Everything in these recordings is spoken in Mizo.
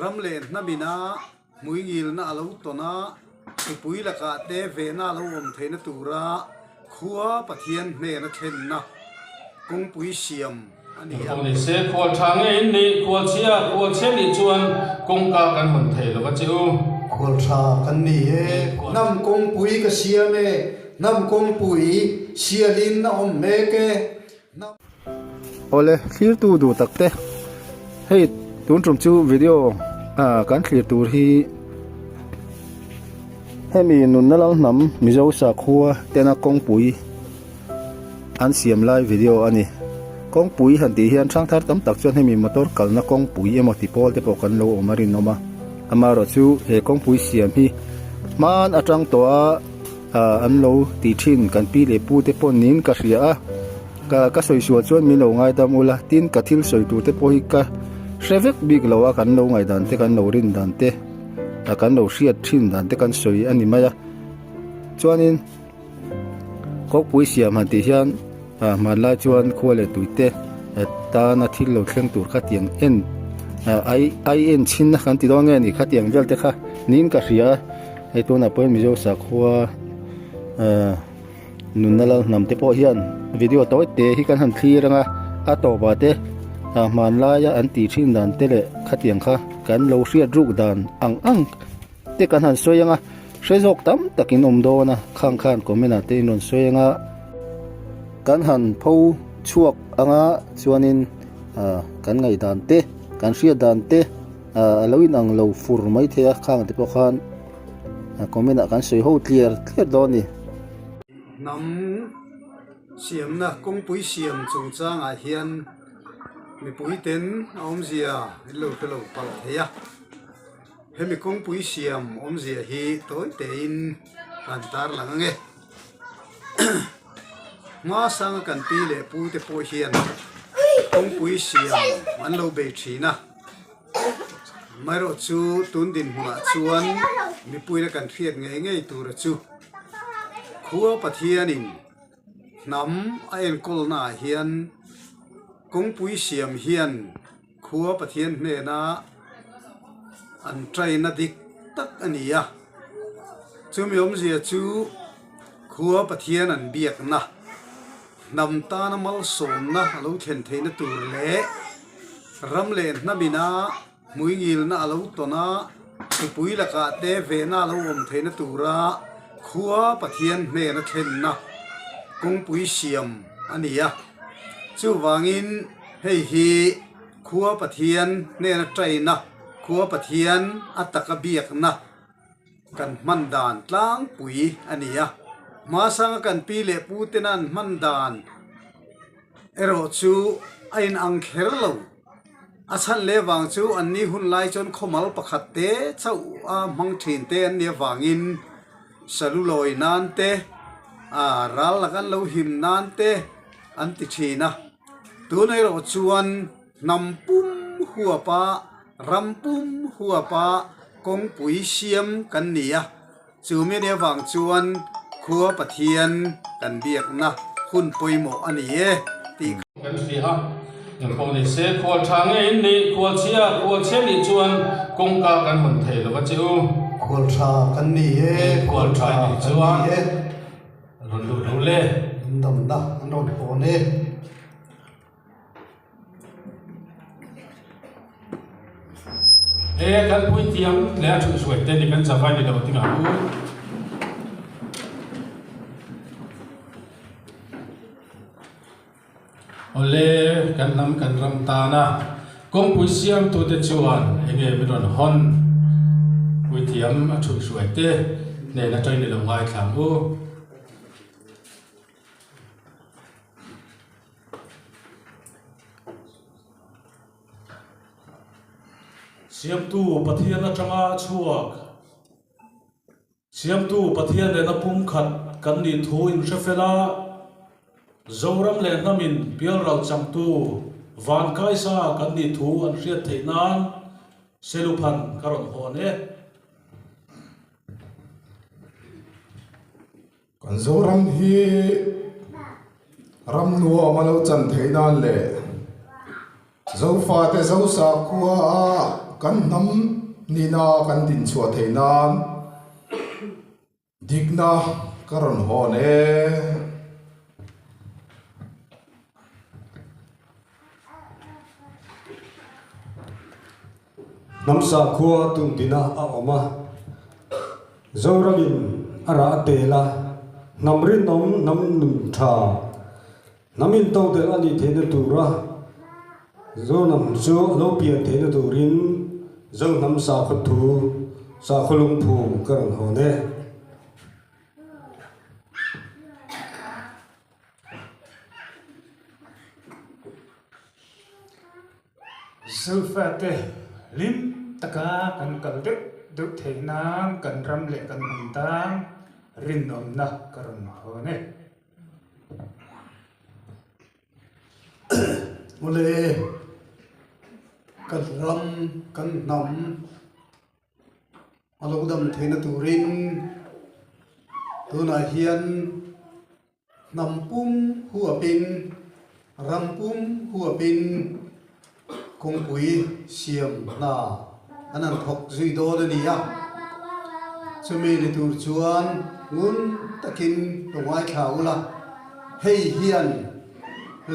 Ram leh hnamina hmuingilna a lo tawn a, hripui lakah te vehna a lo awm theihna tura khua Pathian hnena thlenna kawngpui siam a ni a. Kawng ni se, khual tha nge in nih, khual chhia, khual chhia nih chuan kawngka kan hawn thei lo va che u. Khual tha kan ni e. Hnam kawngpui ka siam e, hnam kawngpui sialin a awm mek e. Awle thlirtu duh tak te hei tun tum chu video ah kan thlir tur hi hemi nunna lal hnam Mizo sakhua tena kawngpui an siam lai video a ni kawngpui han tih hian hrang thar tam tak chuan hemi motor kalna kawngpui emaw ti pawl te pawh kan lo awm a rinawm a amaherawhchu he kawngpui siam hi hman atang tawh a. Ah an lo ti thin kan pi leh pu te pawh niin ka hria a ka ka sawi sual chuan min lo ngaidam ula tin ka thil sawi tur te pawh hi ka hre vek bik lo a kan lo ngaihdan te kan lo rin dan te ah kan lo hriat thin dan te kan sawi a ni mai a chuanin kawngpui siam han tih hian ah hmanlai chuan khua leh tui te tana thil lo thleng tur kha tiang en ah ai ai en chhin na kan ti dawn nge ni khatiang vel te kha niin ka hria a. Hei tunah pawhin Mizo sakhua ahh nunna lal hnam te pawh hian video tawi te hi kan han thlir ang a a tawpah te ah hmanlaia an tih thin dan te leh khatiang kha kan lo hriat ruk dan ang ang te kan han sawi ang a hre zawk tam takin awm dawn a khang khan comment ah te in rawn sawi ang a kan han pho chhuak ang a chuanin ah kan ngaihdan te kan hriat dan te. A lo inang lo fur mai thei a khang te pawh khan comment ah kan sawi ho tliar tliar dawn a ni. Hnam siamna kawngpui siam chungchangah hian mipui ten a awmzia an lo hre lo palh thei a, hemi kawngpui siam awmzia hi tawi tein kan tarlang ang e. Hmasanga kan pi leh pu te pawh hian kawngpui siam an lo bei thin a. Amaherawh chu tun dinhmunah chuan mipuina kan hriat ngei ngei tura chu khua Pathianin hnam a enkawlnaah hian kawngpui siam hian khua Pathian hnena an traina dik tak a ni a, chumi awmzia chu khua Pathian an biakna hnam tana malsawmna a lo thlen theihna tur leh Ram leh hnamina hmuingilna a lo tawn a, hripui lakah te vehna a lo awm theihna tura khua Pathian hnena thlenna kawngpui siam a ni a. Chuvangin hei hi khua Pathian hnena taina, khua Pathian a taka biakna kan hman dan tlangpui a ni a. Hmasanga kan pi leh pu tena an hman dan erawh chu a inang kher lo. A chhan leh vang chu anni hun lai chuan khawmal pakhat te chauh a hmang thin te an nih avangin salu lawi nan te, ral laka an lo him nan te an ti thin a. Tun erawh chuan hnam pum huapa Ram pum huapa kawngpui siam kan ni a, chu mi nia vang chuan khua Pathian kan biakna hun pawimawh a ni e tih kha. Kan hria a, engpawh ni se khual tha nge in nih, khual chhia, khual chhia nih chuan kawngka kan hawn thei lo va che u. Khual tha kan ni e, khual tha kan ni e. Rawn lut lo le. An damna an rawn hawn e. He kan puithiam leh a thuihhruai te ni kan zavai ni lo ding ang u. Awle kan hnam kan ram tana kawngpui siamtute chuan enge min rawn hawn puithiam a thuihhruai te hnen atangin ni lo ngaithla ang u. Siamtu Pathian atanga chhuak, Siamtu Pathian nena pumkhat kan nih thu inhre fel a, Zoram leh hnamin pialral changtu van kaisa kan nih thu an hriat theih nan Seluphan ka rawn hawn e. Kan Zoram hi ram nuam a lo chan theih nan leh Zofate Zosa khua a. kan hnam nihna kan dinchhuah theih nan dikna ka rawn hawn e. Hnam sakhua tundina a awm a, Zoramin a rah a tel a, hnam rinawm, hnam nun tha, hnam intodelh a nih theihna tura Zohnam chu a lo pian theihna turin Zohnam sakhaw thu, sakhaw lungphum ka rawn hawn e. Zofate hlim taka kan kal deuh deuh theih nan kan ram leh kan hnam tan rinawmna ka rawn hawn e. Mawle, kan ram, kan hnam a lo dam theihna turin tunah hian Hnam pum huapin, ram pum huapin kawngpui siam hna an han thawk zui dawn a ni a. Chumi ni tur chuan ngun takin lo ngaithla ula, hei hian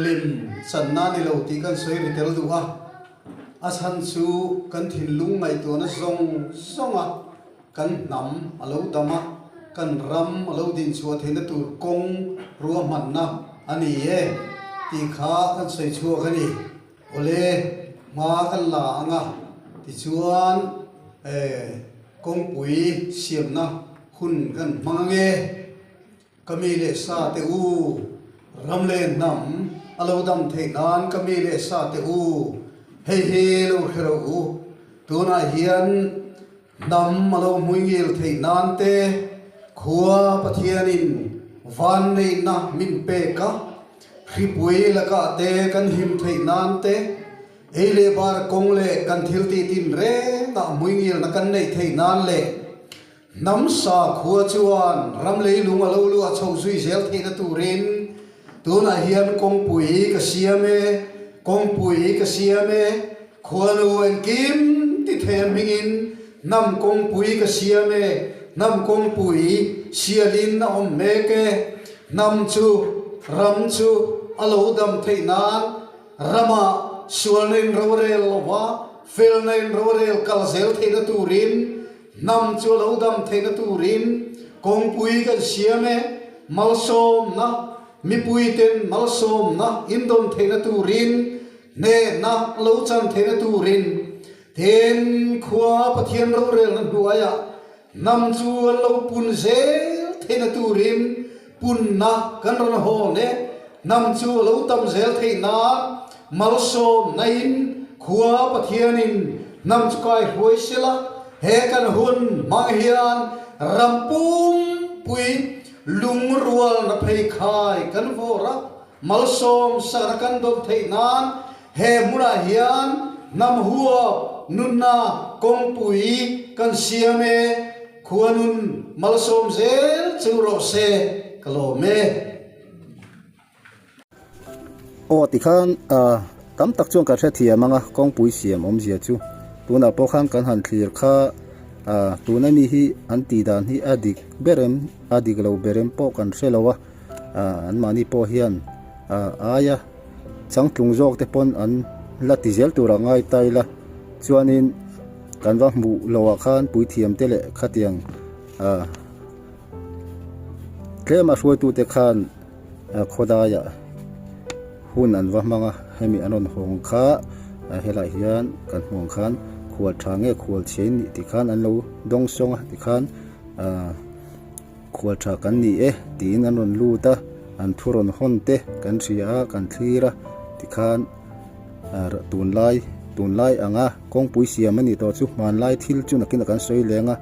lim channa ni lo tih kan sawi ri tel duh a, a chhan chu kan thinlung ngaihtuahna zawng zawnga Kan hnam a lo dam a, kan ram a lo dinchhuah theihna tur kawng ruahmanna a ni e tih kha kan sawi chhuak a ni. Awle, hma kan la ang a, tichuan kawngpui siamna hun kan hmang ang e. Ka mi leh sa te u, ram leh hnam a lo dam theih nan ka mi leh sa te u, hei hi lo hre rawh u, tunah hian hnam a lo hmuingil theih nan te khua Pathianin vanneihna min pek a, hripui lakah te kan him theih nan te, ei leh bar kawng leh kan thil tih tinrengah hmuingilna kan neih theih nan leh, Hnam sakhua chuan ram leilung a lo luah chho zui zel theihna turin tunah hian kawngpui ka siam e, kawngpui ka siam e, khuanu engkim ti thei a hmingin hnam kawngpui ka siam e, hnam kawngpui sialin a awm mek e, hnam chu ram chu a lo dam theih nan ramah sualna in rorel lova felna in rorel kal zel theihna turin Hnam chu a lo dam theihna turin kawngpui kan siam e, malsawmna, mipuiten malsawmna indawn theihna turin, hnehna a lo chan theihna turin, tin khua Pathian rorelna hnuaiah hnam chu an lo pun zel theihna turin punna kan rawn hawn e, hnam chu a lo tam zel theih nan malsawmna in khua Pathianin hnam chu kai hruai sela, he kan hun hmang hian ram pumpui lungrualna pheikhai kan vawr a, malsawm sakna kan dawn theih nan he hmunah hian hnam huap nunna kawngpui kan siam e. Khuanun malsawm zel chu rawh se ka lawm e. Aw tikhan tam tak chuan ka hrethiam ang a, kawngpui siam awmzia chu tunah pawh khan kan han thlir kha tuna mi hi an tih dan hi a dik ber em a dik lo ber em pawh kan hre lo a, anmahni pawh hian aia changtlung zawk te pawn an la ti zel tur a ngai ta ila chuanin. Kan va hmuh loh ah khan puithiam te leh khatiang ah tlem a hruaitu te khan khawdai ah hun an va hmang a hemi an rawn hawng kha helai hian kan hmuh ang khan khual tha nge khual chhe in nih tih khan an lo dawng sawng a tikhan ah khual tha kan ni e tiin an rawn lut a an thu rawn hawn te kan hria a kan thlir a tikhan. Tunlai tunlai anga kawngpui siam a nih tawh chu hmanlai thil chu nakinah kan sawi leng a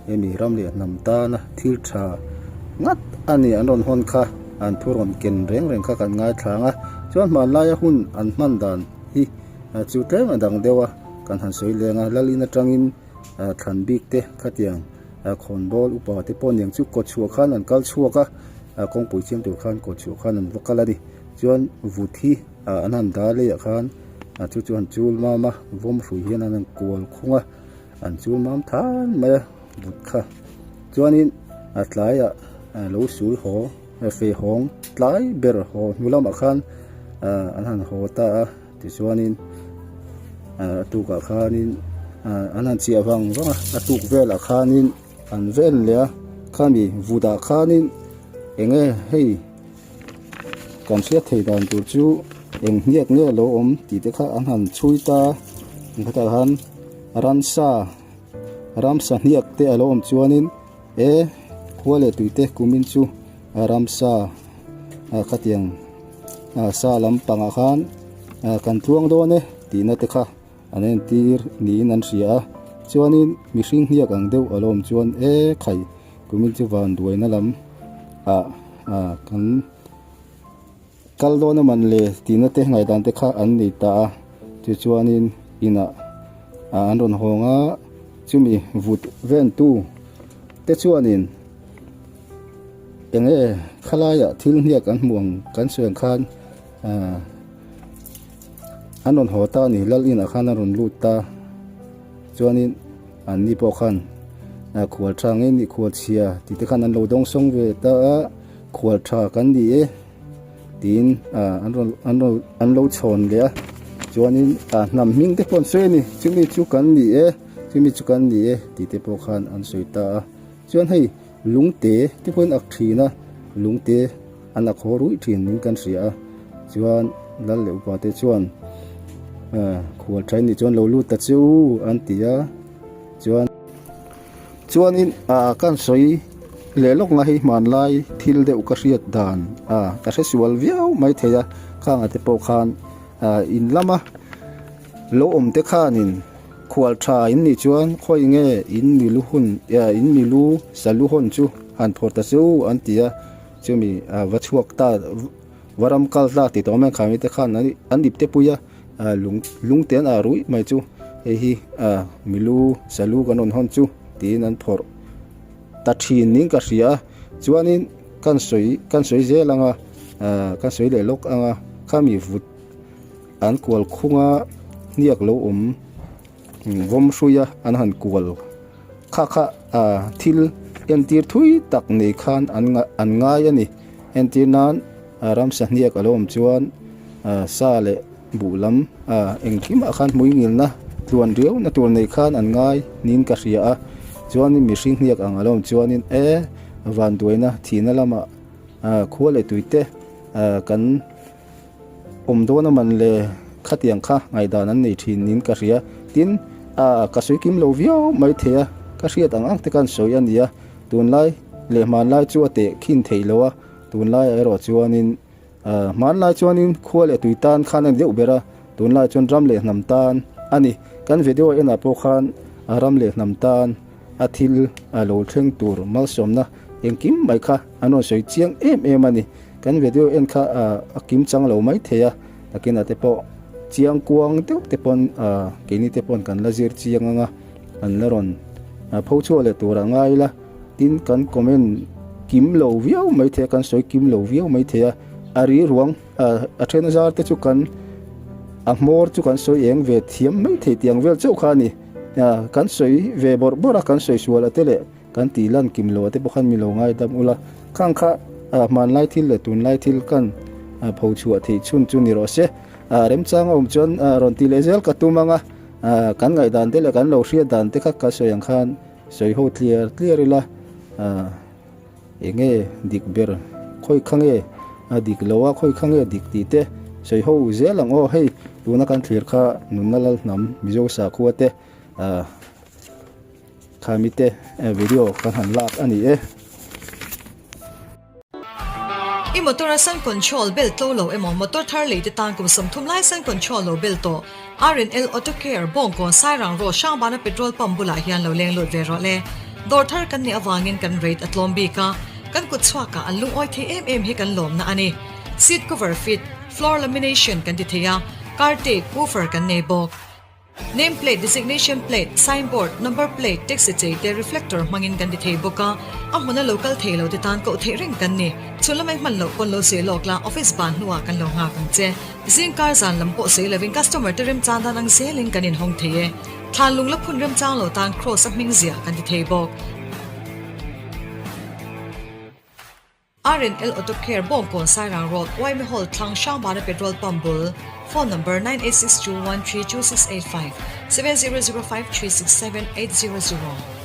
hemi ram leh hnam tana thil tha ngat a ni an rawn hawn kha an thu rawn ken reng reng kha kan ngaithla ang a chuan hmanlaia hun an hman dan hi chu tlem a dang deuh a kan han sawi leng a lalin atangin thlan bik te khatiang khawnbawl upa te pawh niang chu kawtchhuah khan an kal chhuak a kawngpui siam tur khan kawtchhuah khan an va kal a ni chuan vut hi. Ah an han dah leiah khan a chu chu an chul mam a vawm hrui hian an han kual khung a an chul mam than mai a vut kha chuanin a tlaiah lo sul haw feh hawng tlai ber haw hnu lamah khan ah an han haw ta a tichuanin ah a tukah khanin ah an han chiah vang vang a a tuk velah khanin an vel leh a khami vut ah khanin eng nge hei kan hriat theih dan tur chu eng hniak nge lo awm tih te kha an han chhui ta ang khatah khan ramsa ramsa hniak te a lo awm chuanin e khua leh tui te kumin chu ramsa ah khatiang ah sa lampangah khan ah kan tluang dawn e tihna te kha. An entir niin an hria a, chuanin mihring hniak ang deuh a lo awm chuan e khai kumin chu van duaina lam ah ah kan kal dawn a man le tihna te ngaihdan te kha an nei ta a, tichuanin inah ah an rawn hawng a, chumi vut ventu te chuanin eng nge khalaiah thil hniak an hmuh ang kan sawi ang khan ah. An rawn haw ta a ni, lal inah khan an rawn lut ta. Chuanin an ni pawh khan khual tha ngei ni khual chhia tih te khan an lo dawng sawng ve ta a, khual tha kan ni e tiin an rawn an rawn an lo chhawn leh a. Chuanin hnam hming te pawh an sawi a ni, chumi chu kan ni e, chumi chu kan ni e tih te pawh khan an sawi ta a. Chuan hei lungte te pawhin ak thin a, lungte. An a khaw ruih thin in kan hria a, chuan lal leh upa te chuan khual tha in nih chuan lo lut ta che u an ti a, chuan chuanin ah kan sawi leh lawk nga hei hmanlai thil deuh ka hriat dan ah ka hre sual viau mai thei a, khang ah te pawh khan ah in lama lo awm te khanin khual tha in nih chuan khawi nge in milu hun in milu salu hawn chu han phawrh ta che u an ti a. Chumi va chhuak ta va ram kal ta tih tawh mai kha mite khan an ip te pui a lung lung te an ah ruih mai chu hei hi milu salu kan rawn hawn chu tiin an phawrh ta thin niin ka hria a chuanin kan sawi kan sawi zel ang a kan sawi leh lawk ang a khami vut an kual khung a hniak lo awm. Vawm hruia an han kual kha kha ah thil entir thui tak nei khan an an ngai a ni. Entir nan ah ramsa hniak a lo awm chuan ah sa leh buh lam ah engkimah khan hmuingilna tluan riau na tur nei khan an ngai niin ka hria a. Chuanin mihring hniak ang a lo awm chuanin e vanduaina thihna lamah ah khua leh tuite ah kan. Awm dawn a man le khatiang kha ngaihdan an nei thin niin ka hria. Tin, ah ka sawi kim lo viau mai thei a, ka hriat ang ang te khan sawi a ni a. Tunlai leh hmanlai chu a teh khin theih lo a, tunlaiah erawh chuanin ah hmanlai chuanin khua leh tui tan khan a ni deuh ber a, tunlai chuan ram leh hnam tan a ni. Kan video enah pawh khan ram leh hnam tan a thil a lo thleng tur malsawmna engkim mai kha an rawn sawi chiang em em a ni. Kan video en kha a kim chang lo mai thei a, takin a te pawh chiang kuang deuh te pawn keini te pawn kan la zir chiang ang a, an la rawn pho chhuah leh tur a ngai ila, tin kan comment kim lo viau mai thei a, kan sawi kim lo viau mai thei a, a ri ruang a then a zar te chu kan a hmawr chu kan sawi eng ve thiam mai thei tiang vel chauh kha a ni, kan sawi ve bawrh bawrh a, kan sawi sual a te leh. Kan tih lan kim lo ah te pawh khan mi lo ngaidam ula, khang kha hmanlai thil leh tunlai thil kan pho chhuah theih chhun chu ni rawh se. Remchang a awm chuan rawn tih leh zel ka tum ang a, kan ngaihdan te leh kan lo hriat dan te kha ka sawi ang khan sawi ho tliar tliar ila, eng nge dik ber, khawi kha nge a dik lo a, khawi kha nge dik tih te sawi ho zel ang aw. Hei tuna kan thlir kha nunna Lalhnam Mizo sakhua te. Khami te video kan han lak a ni e. I motor a sun control bel tlo lo emaw motor thar lei te tan kum 30 lai sun control lo bel tawh RNL Auto Care Bawngkawn Sairang Road Hrangbana petrol pump bulah hian lo leng lut ve rawh le. Dawr thar kan nih avangin kan rate a tlawm bik a, kan kut chhuakah an lungawi thei em em hi kan lawmna a ni. Seat cover fit, floor lamination kan ti thei a, car tape, woofer kan nei bawk. Name plate, designation plate, sign board, number plate, taxi chei te reflector hmangin kan ti thei bawk a, a hmuna lo kal thei lo te tan koh theih reng kan ni. Chhun lamai hman loh pawn lo sawi lawk la, office ban hnuah kan lo nghak ang che. Zing kar zan lam pawh sawi lovin customer te remchang dan ang zelin kan inhawng thei e. Thlan lung la phun remchang lo tan cross a hming ziah kan ti thei bawk. RNL Auto Care Bawngkawn Sairang Road Yma Hall thlang Hrangbana Petrol Pump bul Phone Number 9862132685 7005367800.